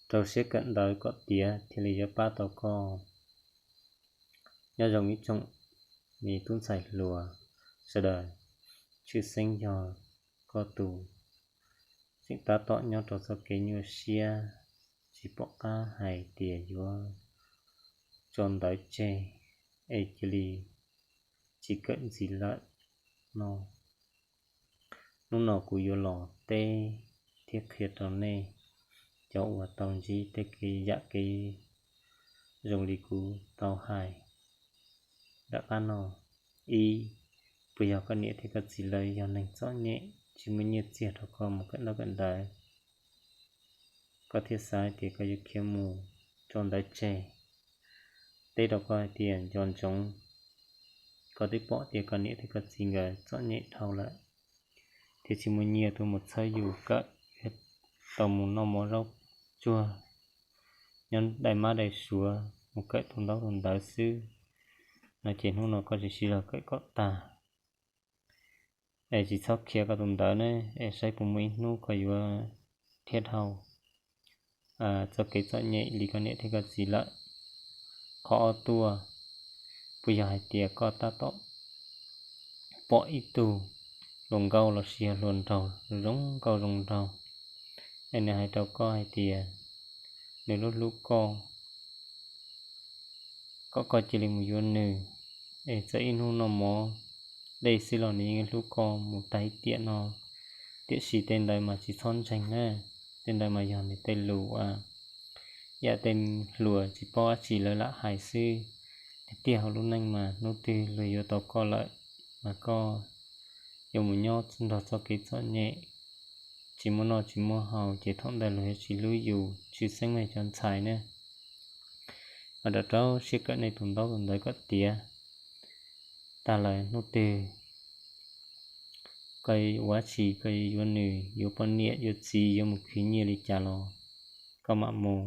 rau siab kawm ntawv kom tiav thiaj li yuav pab tau koj. Nyob zoo ib tsoom me tub ntxhais hluas sawv daws, tshwj xeeb yog koj tus tseem tab tom nyob rau txoj kev nyuaj siab, tsis pom qab hais tias yuav tso ntawv tseg es cia li tsis kawm ntxiv lawm no. Hnub no kuv yuav los teb thiab qhia rau nej cov uas tau ntsib tej kev yam kev zoo li kuv tau hais nram qab no. Ib, puas yog koj niam thiab koj txiv lawv yog neeg txom nyem tsis muaj nyiaj txiag rau koj mus kawm ntaub kawm ntawv, koj thiaj xav hais tias koj yuav khiav mus tso ntawv tseg? Teb rau koj hais tias nco ntsoov, koj twb pom tias koj niam thiab koj txiv nkawd txom nyem dhau lawm, thiab tsis muaj nyiaj tuaj mus txhawb yus kawm, tau mus noj mov zaub tsuag, nyob dai mab dai suav mus kawm tus ntaub tus ntawv xwb no ces hnub no koj tsis siv zog kawm kom tag es tsis txhob khiav koj tus ntawv ne, es saib puas muaj ib hnub koj yuav thiab dhau txoj kev txom nyem li koj niam thiab koj txiv lawm. Qhov ob tuaj, puas yog hais tias koj tab tom pom ib tug hluas nkauj los sis yog hluas nraug zoo nkauj zoo nraug, es nws hais rau koj hais tias nws hlub hlub koj, kom koj cia li mus yuav nws, es txawm ib hnub noj mov dej xwb los nws yeej hlub koj mus tag ib tiam no. Tiam sis tej ntawd mas tsis txhob ntseeg na, tej ntawd mas yog nws tej lus, yam tej hluas tsis paub dab tsi lawv lam hais xwb. Tiag tiag hauv lub neej mas hnub twg luag yuav tau koj lawm, mas koj yuav mus nyob nrog txoj kev txom nyem, tsis muaj noj tsis muaj haus, ces thaum ntawd luag yuav tsis hlub yus, tshwj xeeb nej cov ntxhais ne. Mas rau rau siab kawm nej tus ntaub tus ntawv kom tiav, tag lawm hnub twg koj ua dab tsi, koj yuav nws, yuav poj niam yuav txiv, yuav mus khwv nyiaj li cas los koj mam mus.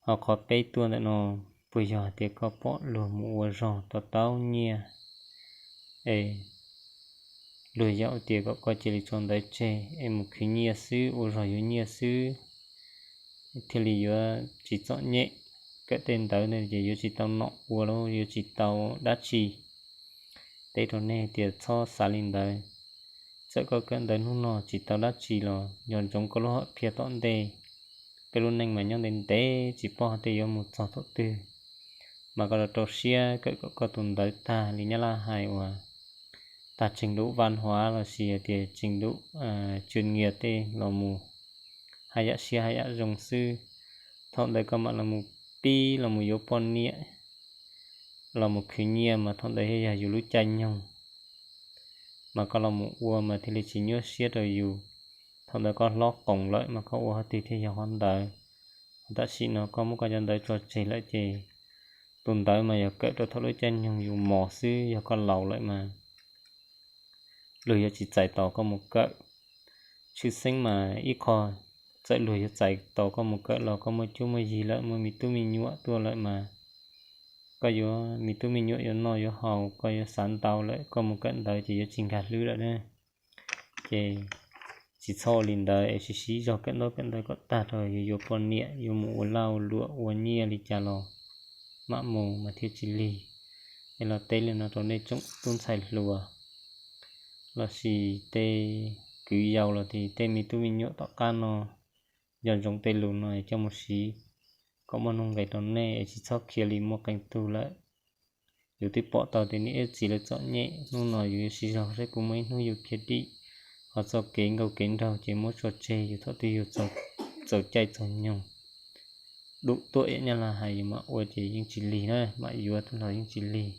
Ho qhov peb tuaj ntawm no, puas yog hais tias koj pom luag mus ua zog tau tau nyiaj, es luag yaum tias kom koj cia li tso ntawv tseg es mus khwv nyiaj xwb, ua zog yuav nyiaj xwb, thiaj li yuav tsis txom nyem, kawm tej ntawv ntawd ces yuav tsis tau nom ua los yuav tsis tau dab tsi. Teb rau nej tias txhob xav li ntawd. Txawm koj kawm ntawv hnub no tsis tau dab tsi los nco ntsoov koj lub hom phiaj tom ntej. Peb lub neej mas nyob ntev ntev tsis paub hais tias yuav mus txog thaum twg. Mas koj rau rau siab kawm kom koj tus ntawv tag li Nyab Laj hais uas tag trình độ văn hóa los sis hais tias trình độ chuyên nghiệp tej los mus haj yam siab haj yam zoo xwb. Thaum ntawd koj mam los mus pib los mus yuav poj niam, los mus khwv nyiaj mas thaum ntawd yog yus lub caij nyoog, mas koj los mus ua mas thiaj li tsis nyuaj siab rau yus. Thaum ntawd koj hlob qoom lawm mas koj ua qhov twg thiaj yog qhov ntawd. Tam sim no koj muab koj cov ntawv tso tseg lawm ces tus ntawv mas yog kawm rau thaum lub caij nyoog yus mos xwb, yog koj laus lawm mas luag yuav tsis txais tos koj mus kawm. Tshwj xeeb mas ib qho, txawm luag yuav txais tos koj mus kawm los koj muaj cuab muaj yig lawm, muaj me tub me nyuam tuaj lawm mas koj yuav me tub me nyuam yuav noj yuav haus, koj yuav xav ntau lawm, koj mus kawm ntawv ces yuav tsis nkag hlwb lawm na. Ces tsis txhob ua li ntawd es siv siv zog kawm ntaub kawm ntawv kom tag rau yuav yuav poj niam, yuav mus ua laj ua luam ua nyiaj li cas los mam mus mas thiaj tsis lig. Es los teb li no rau nej tsoom tub ntxhais hluas los sis tej kwv yau los sis tej me tub me nyuam tom qab no, nco ntsoov tej lus no es coj mus siv kom muaj nuj nqis rau nej es tsis txhob khiav li muaj qee tug lawm. Yus twb pom tau tias niam thiab txiv lawv txom nyem, hnub no yus yuav siv zog saib puas muaj ib hnub yus khiav dim, ho txoj kev nkauj kev nraug ces muab tso tseg, yus thaum twg yus txaus caij txaus nyoog, dub tuaj ib nyab laj hais yus mam ua ces yeej tsis lig na, mam yuav los yeej tsis lig.